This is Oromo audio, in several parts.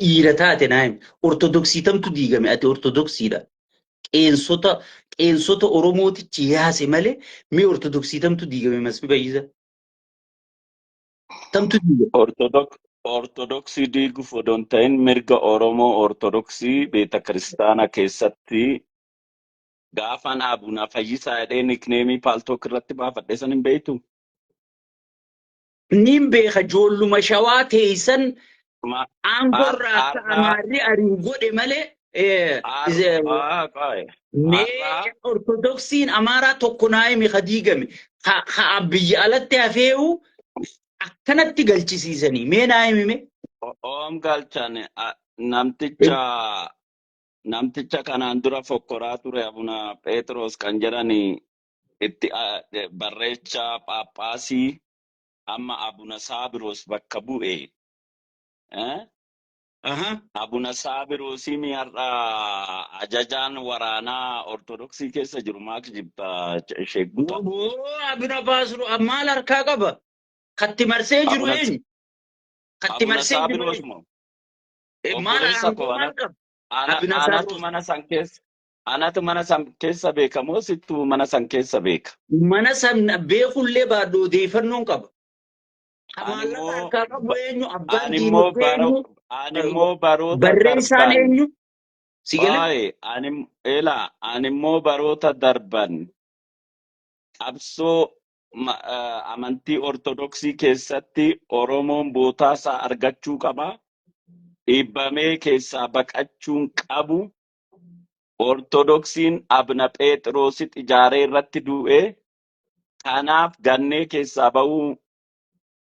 Dhiira taate naa himi. Ortodoksii tamtu diigame? Ati Ortodoksiidha. Qeensota Oromootichi yaase malee mee Ortodoksii tamtu diigame, Masfi Fayyisa? Tamtu diigame? Ortodoksii diiguuf odoo hin ta'in, mirga Oromoo Ortodoksii beeta kiristaana keessatti gaafan Abuna Fayyisaa jedhee nickname Paltalk irratti baafadhe san hin beektu? Niin beeka, joolluma Shawaa teeysan aangorraa akka Amaarri ari'u godhe malee mee Ortodoksiin Amaaraa tokko naa himi ka diigame, ka biyya alatti hafeewu akkanatti galchisiisanii, mee naa himi mee. Oom galchan namticha kanaan dura fokkoraa ture, Abuna Phexros kan jedhani, itti barreechaa Phaaphaasii amma Abuna Saabiroos bakka bu'e. Eh? Abuna Saabiroosii mi har'a ajajaan waraanaa Ortodoksii keessa jiru, maak jibba Sheek Buta. Woboo Abuna Baasru maal harkaa qaba? Katti marsee jiru eenyu? Katti Abuna marsee jiru Saabiroos eenyu? moo? Maal Obboleessa aangoo koo, maal qaba? Abuna anatu Saabiroos. mana san keessa anatu mana san keessa beeka moo sittu mana san keessa beeka? Mana san beekullee baadhu, odeeffannoon qaba. Ka Ani maallaqa immoo harkaa qabu eenyu? Abbaan ani immoo diinagdee baro eenyu? ani immoo baroota Barreessaan darban eenyu? Si galee? Waa'ee ani elaa ani immoo baroota darban qabsoo amantii Ortodoksii keessatti Oromoon bootaasaa argachuu qaba. Dhiibbamee keessaa baqachuun qabu. Ortodoksiin Abna Phexroositti ijaaree irratti du'e. Kanaaf gannee keessaa ba'uu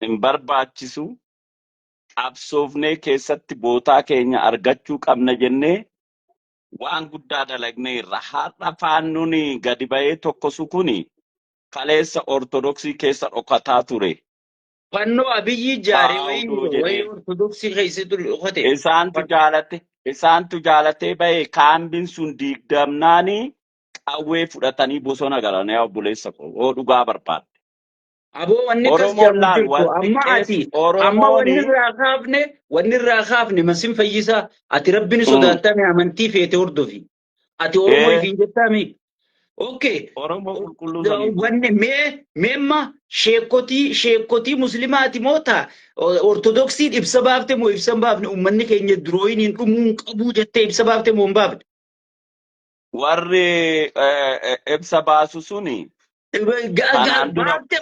hin barbaachisu. Qabsoofnee keessatti bootaa keenya argachuu qabna jennee waan guddaa dalagneerra. Har'a faannuun gadi ba'ee tokkosu kuni kaleessa Ortodoksii keessa dhokataa ture. Fannoo Abiyyi ijaare wayii Taa'udoo wayii jedhee. Ortodoksii keessatti dhokate. Isaantu jaalatee ba'e. Kaambiin sun diigdamnaanii qawwee fudhatanii bosona galan, yaa obboleessa koo, hoo dhugaa barbaadde. Aboo, wanni akkas Oromoon jedhamu laal jirtu wal amma xiqqeessu ati amma Oromooni. wanni irraa kaafne, Masin Fayyisaa, ati Rabbi ni sodaattame, amantii feete hordofi. Ati Oromoo ifiin jettaami. Okay. Oromoo qulqulluu saniif. Wanni mee meemma sheekotii muslimaati moo taa Ortodoksiin ibsa baafte moo ibsa hin baafne? Uummanni keenya durooyiniin dhumuu hin qabuu jettee ibsa baafte moo hin baafne? Warri ibsa baasu suni kanaan dura Baafte,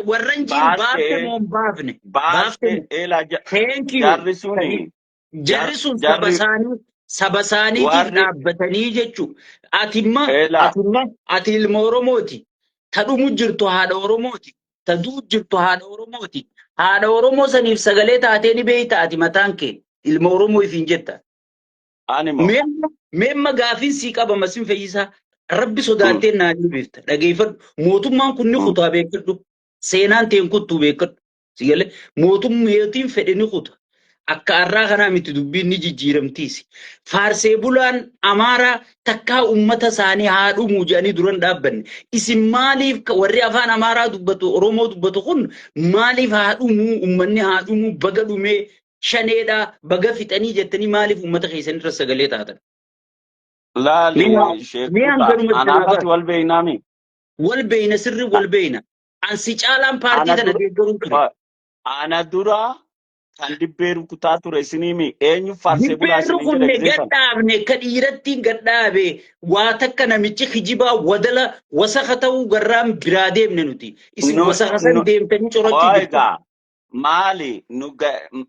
warra hin jiin baafte baastee moo hin baafne? Baafte baaste moo? ela Thank you. Jarri suni Jarri sun saba jarri isaanii saba isaaniitiif warri dhaabbatanii jechuu. Atimma ela atimma ati ilma Oromooti. Ta dhumu jirtu haadha Oromooti. Ta du'u jirtu haadha Oromooti. Haadha Oromoo saniif sagalee taatee ni beekta, ati mataan kee ilma Oromoo ifiin jetta. Ani moo Meemma gaafiin sii qaba, Masin Fayyisaa. Rabbi sodaattee naa dubbifta. Dhageeffadhu. Mootummaan kun ni kutaa, beekadhu. Seenaan teen kuttuu, beekadhu. Si galee, mootummeetiin fedhe ni kuta. Akka har'aa kanaa miti, dubbiin ni jijjiiramtiisi. Faarsee bulaan Amaaraa takkaa uummata isaanii haa dhumuu jedhanii duran dhaabbanne. Isin maaliif warri afaan Amaaraa dubbatu, Oromoo dubbatu kun maaliif haa dhumuu, uummanni haa dhumuu, baga dhumee, shaneedhaa baga fixanii jettanii maaliif uummata keessan irra sagalee taatan? Laali Mee sheekuta hanganumatti anaaf naa ati wal beeynaami. Wal beeyna, sirri wal beeyna. Ansi caalaan paartii Ana tana dura deeggaruu ture. Ana dura kan dibbee rukutaa ture isiniimi, eenyu faarsee bulaa Dibbeen isiniin jedhe rukunne gisee san. gadhaabne, ka dhiirattiin gadhaabe, waa takka namichi kijibaa wadala wasaka ta'uu garraan biraa deemne nuti. Isin Nu wasaka san nu deemtanii corachuu jirtan. Oiga maali nu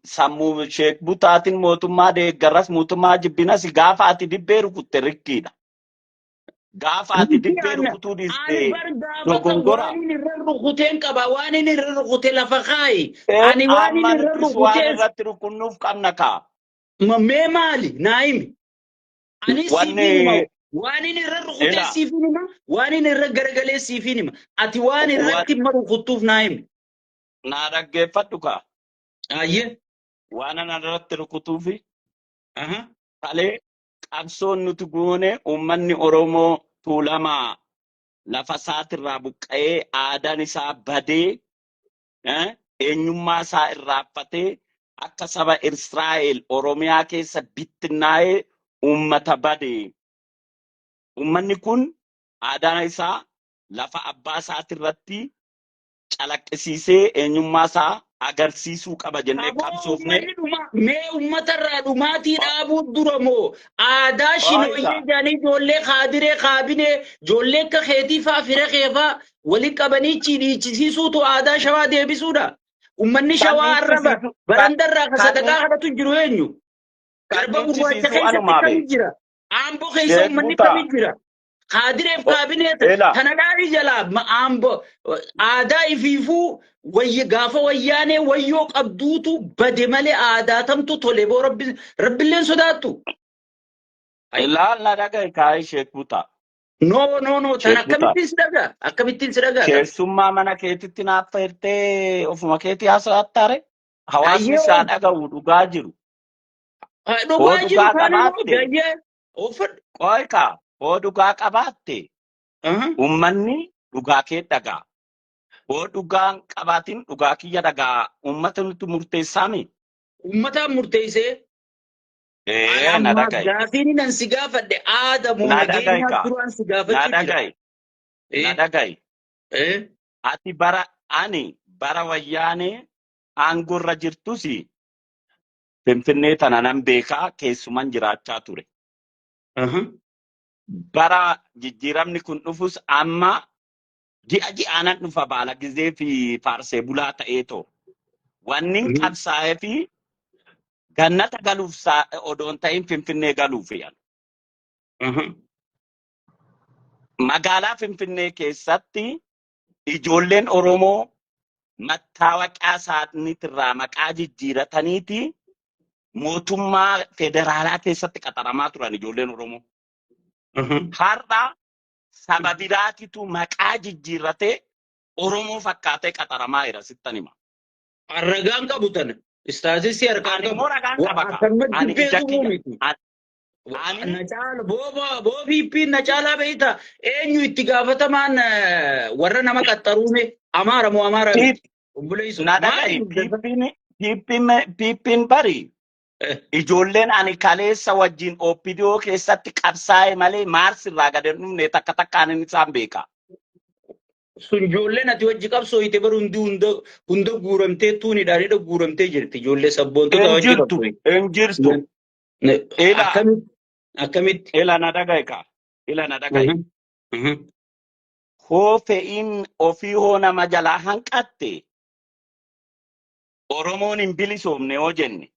sammuu sheek butaatiin mootummaa deeggarras mootummaa jibbinas, gaafa ati dibbee rukutte rikkiidha. Gaafa ati Miti dibbee ana rukutuu ani dhiiste bar gaafata dogongora. waan inni irra rukuteen qaba, waan inni irra rukute lafa kaayi. Ani waan Amma inni irra nutis waan rukutees irratti rukunnuuf qabna kaa. Mee maali naa himi. Ani Wanni siifin hima, waan inni irra rukutee ila siifin hima, waan inni irra garagalee siifin hima. Ati waan irratti imma rukuttuuf naa himi. Naa dhaggeeffadhu kaa. Ayyee. Waan ana irratti rukutuufi Aha. kalee qabsoon nuti goone, uummanni Oromoo Tuulamaa lafa isaatirraa buqqa'ee, aadaan isaa badee, eenyummaa isaa irraanfatee Akka saba Israa'el Oromiyaa keessa bittinnaa'ee uummata bade. Uummanni kun aadaa isaa lafa abbaa isaatirratti calaqqisiisee eenyummaa isaa agarsiisuu qaba jennee Aboo qabsoofne. Uummanni dhuma mee uummatarraa dhumaatii dhaabuu dura moo aadaa shinooyyee jedhanii ijoollee kaadiree kaabinee ijoollee akka keetii faa fira kee faa walitti qabanii dhiichisiisuutu aadaa Shawaa deebisuudha. Uummanni Kan Shawaa arraba dhiichisiisu barandarraa ka kan sadaqaa kadhatu jiru eenyu? Kan Garba gurraacha dhiichisiisu keessatti anumaa bee. kami jira? Aamboo keessa Sheek uummanni Butaa. kami jira? Kaadireef kaabinee Ela. tana dhaabii jalaa aamboo aadaa ifiifuu wayya gaafa wayyaanee wayyoo qabduutu bade malee aadaa tamtu tole boo rabbi rabbilleen sodaattu. Ilaal, na dhaga'i kaa'ee, Sheek Butaa. No, no, no, tana Sheek Butaa. akkamittiin si dhagaa? Akkamittiin si dhagaa? Keessummaa mana keetitti naaf feertee ofuma keetii haasa'attaare. Hawaasni Ayyee. isaa dhaga'u dhugaa jiru. Hoo Dhugaa jiru dhugaa kaan immoo qabaatte. gayyee uffadhu. Qoykaa, hoo dhugaa qabaatte, uummanni dhugaa kee dhagaa. Hoo dhugaa hin qabaatin, dhugaa kiyya dhagaa. Uummata nuti murteessaami. Uummataan murteessee. Ee, na Ammaaf dhaga'i. gaafiin nan si gaafadhe aada moo Na dhaga'i nageenyaa kaa. duraan si Na gaafachuu jira. dhaga'i. Na dhaga'i. Ati bara ani bara wayyaanee aangorra jirtus Finfinnee tana nan beekaa, keessuman jiraachaa ture. Bara jijjiiramni kun dhufus amma ji'a ji'aanan dhufa baala gizee fi faarsee bulaa ta'ee too. Wanni qabsaa'ee fi gannata galuuf odoon ta'in Finfinnee galuuf yan. Magaalaa Finfinnee keessatti ijoolleen Oromoo mattaawaqaa isaaniitirraa maqaa jijjiirataniiti mootummaa federaalaa keessatti qaxaramaa turan ijoolleen Oromoo. Har'a saba biraatitu maqaa jijjiirratee Oromoo fakkaatee qaxaramaa jira, sittan hima. Ragaan qabu tana. Istaasisii harkaan Ani qabu. immoo ragaan qaba kaa. Akkanumatti Ani ija beekumuu kiyya. miti. Ani Na caala booba boofiippiin na caalaa beekta, eenyu itti gaafatamaan warra nama qaxxaruume, Amaara moo Amaara miti? Obboleessu. Na dhaga'i. PP'n bari ijoolleen ani kaleessa wajjin OPDO keessatti qabsaa'e malee Maars irraa gad hin dhufne, takka takkaan inni isaan beeka. Sun ijoolleen ati wajji qabsooyite baru hundi hunda hunda guuramtee tuunidhaan hidha guuramtee jirti, ijoollee sabboontota Hin wajji jirtu. qabsooyite. Hin jirtu. Ila. Akkamitti akkamitti? Ila, na dhaga'i kaa. Ila, na dhaga'i. Hoo fe'iin ofii hoo nama jalaa hanqatte, Oromoon hin bilisoomne yoo jenne.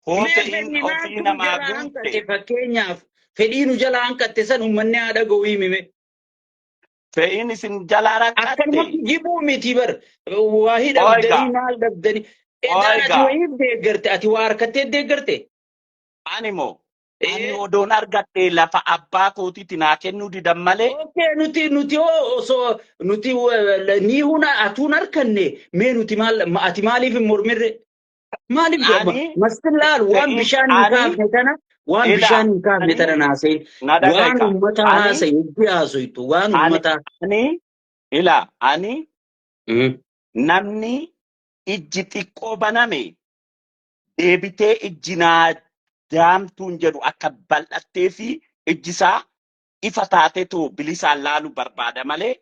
Hoo Mee fe'iin fedhii ofii maaltu nu namaa jalaa guutte. hanqate? Fakkeenyaaf fedhii nu jalaa hanqatte san uummanni haa dhaga'u, himime. Fe'iin isin jalaa rakkate. Akkanumatti jibuu miti bar. Waahii dhabdanii Oiga. maal dhabdanii. Edaan ati Oiga. wayiif deeggarte, ati waa harkattee deeggarte. Ani moo ani odoon argadhe lafa abbaa kootiitti naa kennuu didan malee. Okay, nuti hoo osoo nuti ni huna atuun harkanne, mee nuti maal, ati maaliif hin mormirre? Maaliif Ani mastillaal waan fe'iin bishaan hin ani kaafne tana, waan ila bishaan hin kaafne ani tana naasee na dhaga'i waan kaa. uummataa Ani haasa'i, itti haasoytu waan ani uummataa. ani ila ani namni ijji xiqqoo baname deebitee ijji naa daamtuun jedhu akka bal'attee fi ijji isaa ifa taatetu bilisaan laalu barbaada malee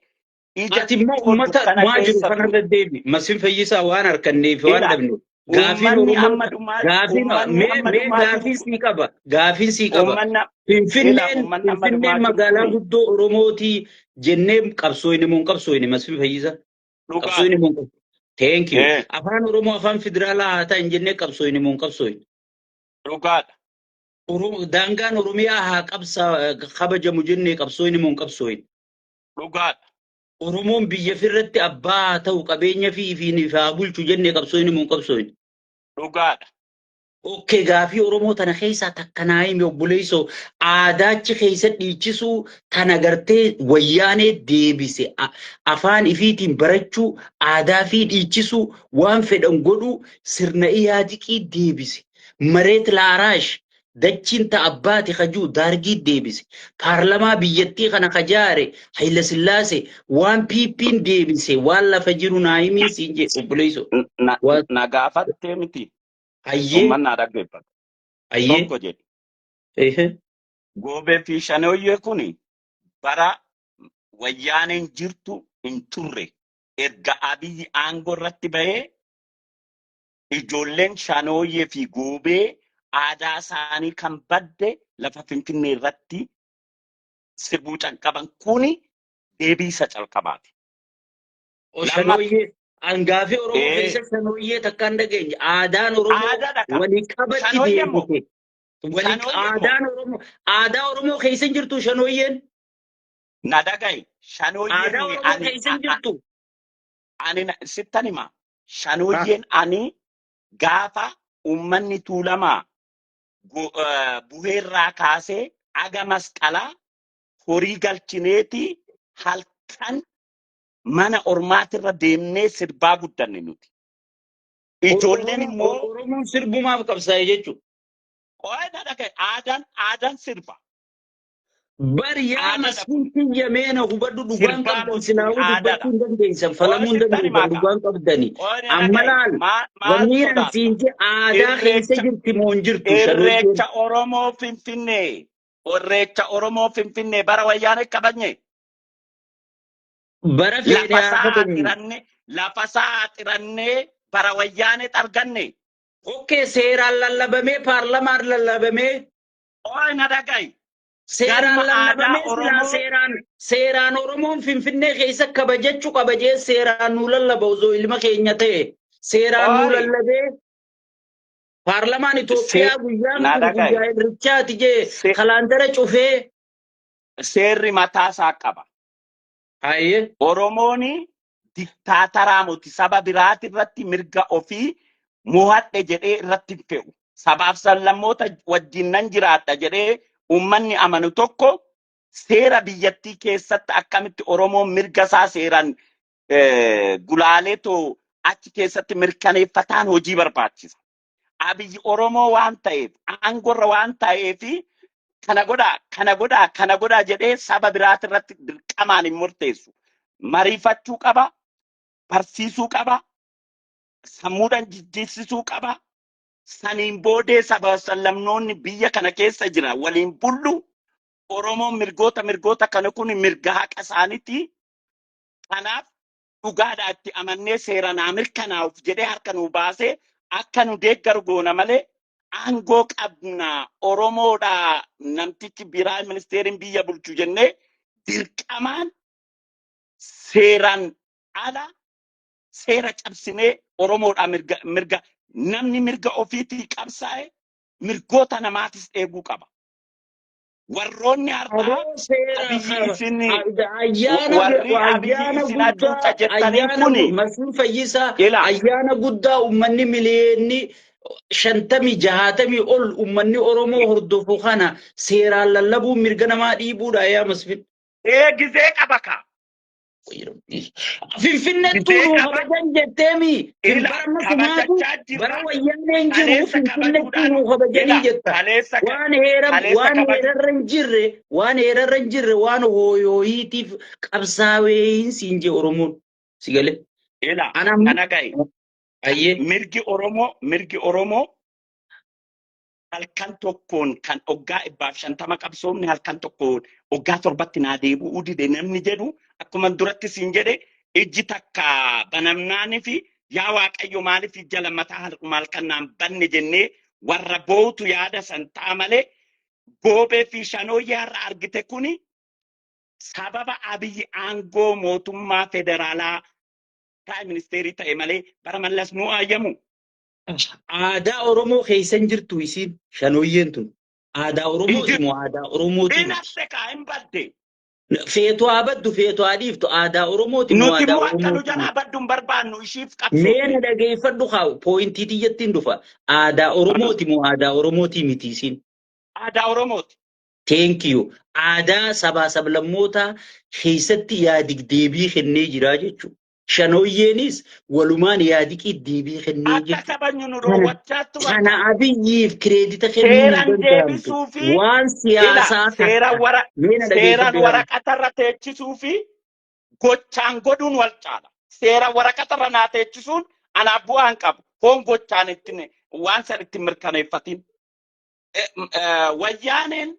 ija Ati immoo xiqqoo uummata dukkana maa jiru keessa kanarra deebi. Masin Fayyisaa waan harkanneef waan Ila dhabne. Gaafiin uummanni Oromoo amma dhumaa gaafiin uummanni mee amma mee dhumaa jiru gaafiin sii qaba. Gaafiin sii qaba. uummanni ila Finfinneen uummanni amma Finfinneen dhumaa jiru magaalaa kuni guddoo Oromootii jennee qabsooyne moo hin qabsooyne, Masfin Fayyisaa? Dhugaadha. Qabsooyne moo hin qabsooyne? Thank you. Eh, Afaan Oromoo afaan federaalaa haa ta'an jennee qabsooyne moo hin qabsooyne? Dhugaadha. Oromoo daangaan Oromiyaa haa qabsa kabajamu jennee qabsooyne moo hin qabsooyne? Dhugaadha. Oromoon biyya ofirratti abbaa haa ta'u, qabeenya fi ifiin haa bulchu jennee qabsooyne moo hin qabsooyne? Dhugaadha. Okay, gaafii Oromoo tana keessaa takka naa himi, obboleessoo. Aadaachi keessa dhiichisuu tana gartee wayyaanee deebise, afaan ifiitiin barachuu, aadaa fi dhiichisuu, waan fedhan godhuu, sirna iyaadiqii deebise. Mareet laaraash dachiin ta abbaati kajuu daargii deebise. Paarlamaa biyyattii kana kajaare Hayila Sillaase. Waan PP'n deebise, waan lafa jiru naa himiin siin jedhe, obboleessoo. Na Waan na gaafattee miti. Hayyee. Uummanni haa dhaggeeffatu. Hayyee. Tokko jedhi. Ehe. Goobee fi Shanooyyee kun bara Wayyaaneen jirtu hin turre. Erga Abiyyi aangoo irratti bahee ijoolleen Shanooyyee fi Goobee aadaa isaanii kan badde lafa Finfinnee irratti sirbuu calqaban kuni deebii isa calqabaati. O Lammata Shanooyyee hangaafii Oromoo keessa Shanooyyee takka hin dhageenye. Aadaan Oromoo aadaadha qaba. walii qabatti Shanooyyee immoo deebite. Walii Shanooyyee immoo aadaan Oromoo aadaa Oromoo keessa hin jirtu Shanooyyeen. Na dhaga'i. Shanooyyeen Aadaa ani Oromoo ani keessa hin jirtu. Ani sittan hima. Shanooyyeen ani gaafa uummanni Tuulamaa buheerraa kaasee aga Masqalaa horii galchineeti halkan mana ormaatirra deemnee sirbaa guddanne nuti. Ijoolleen immoo Oromoon sirbumaaf qabsaa'e jechuudha. Qo'ee na dhaga'i. Aadaan sirba. Bar yaa Aadaadha Masfiin kun. kiyya meena hubadhu dhugaan Sirbaa qabdan miti kun silaa'uu aadaadha. dubbachuu hin dandeessan Qo'ee falamuu hin sittan dandeessan himaa kaa. dhugaan qabdani. Qo'ee na Amma dhaga'i. laal Maal wanni sodaata? siin je aadaa keessa Irreecha jirti moo hin jirtu Shanooyyeen? Irreecha Oromoo Finfinnee. Irreecha Oromoo Finfinnee bara Wayyaanee kabajne. Bara feene Lafa haa isaa kabajnu. xiranne lafa isaa xirannee bara Wayyaanee arganne. Okkee seeraan lallabamee paarlamaan lallabamee Qo'ee na dhaga'i. seeraan Galma aadaa lallabamee silaa Oromoo seeraan seeraan Oromoon Finfinnee keessa kabajachuu kabajee seeraan nuu lallaba osoo ilma keenya ta'e seeraan nuu Qo'ee lallabee paarlamaan Itoophiyaa guyyaan na kun dhaga'i. guyyaa Irreechaati jee kalaandara cufee. Seerri mataa isaa qaba. Hayyee. Oromoon diktaataraa miti saba biraati irratti mirga ofii mo'adhe jedhee irratti hin fe'u. Sabaaf sablammoota wajjin nan jiraadha jedhee uummanni amanu tokko seera biyyattii keessatti akkamitti Oromoon mirga isaa seeraan gulaalee too achi keessatti mirkaneeffataan hojii barbaachisa. Abiyyi Oromoo waan ta'eef, aangorra waan ta'eef kana godhaa, kana godhaa, kana godhaa jedhee saba biraati irratti dirqamaan hin murteessu. Mariifachuu qaba, barsiisuu qaba, sammuudhaan jijjiirsisuu qaba. Saniin boodee saba sablamnoonni biyya kana keessa jira waliin bullu. Oromoon mirgoota mirgoota kana kun mirga haqa isaaniiti. Kanaaf dhugaadhaa itti amannee seera naa mirkanaa'uuf jedhee harka nu baasee akka nu deeggaru goona malee aangoo qabna Oromoodha namtichi biraa ministeeriin biyya bulchu jennee dirqamaan seeraan ala seera cabsinee Oromoodha mirga mirga namni mirga ofiitii qabsaa'e mirgoota namaatis eeguu qaba. Warroonni har'aa Aboo seera Abiyyi isin ayyaana warri Abiyyi ayyaana isin guddaa hacuuca jettaniin ayyaana kuni Masfiin Fayyisaa ila ayyaana guddaa uummanni miliyoonni 50 60 ol uummanni Oromoo hordofu kana seeraan lallabuun mirga namaa dhiibuudha yaa Masfiin. Ee gizee qaba kaa. Finfinnettuu Gizee nuu qaba. kabajan jetteemi. Ila Bara amma sumaatu kabajachaa bara jirra. Wayyaaneen jiru Kaleessa Finfinnettuu kabajuudhaan nuu kabajanii ila jetta. kaleessa Waan heera kaleessa waan kabaju heerarra hin jirre waan heerarra hin jirre waan hooyooyiitiif qabsaa'ee siin jee Oromoon si galee. Ila Anam kana gahe ayyee mirgi Oromoo halkan tokkoon kan oggaa 150 qabsoomne halkan tokkoon oggaa 7tti naa deebi'uu dide namni jedhu akkuma duratti siin jedhe ijji takka banamnaanii fi yaa Waaqayyo maaliif ija lammataa har'uma halkan naan banne jennee warra bootu yaada san ta'a malee Goobee fi Shanooyyee har'a argite kuni sababa Abiyyi aangoo mootummaa federaalaa prime ministerii ta'e malee bara Mallas nuu ayyamu. Aadaa Oromoo keessa hin jirtu isiin Shanooyyeen tun. Aadaa Hin Oromooti jirtu. moo aadaa Oromooti Hin miti? hafte kaa hin badde. Feetu haa baddu feetu haa dhiiftu aadaa Oromooti moo Nuti aadaa immoo akka nu Oromooti jalaa miti? baddu hin barbaannu ishiif Mee qabsoofne. na dhageeffadhu haa pointii tiyyattiin dhufa. Aadaa Oromooti moo aadaa Oromooti miti isiin? Aadaa Oromooti. Thank you. Aadaa sabaa sablammootaa keessatti yaadig deebii kennee jira jechuudha. Shanooyyeenis walumaan yaadiqii deebii kennee Akka jechuudha. kabajnu nu Kana dhoowwachaa turan kana kaa. Abiyyiif credit kennuun hin Seeraan danda'amtu. deebisuu fi Waan ila siyaasaa seeraan takka wara mee na seeraan dhageeffadhu yaa waraqatarra teechisuu fi gochaan godhuun wal caala. Seeraan waraqatarra naa teechisuun anaaf bu'aa hin qabu. Foon gochaan ittiin Waan san itti mirkaneeffatin. Wayyaaneen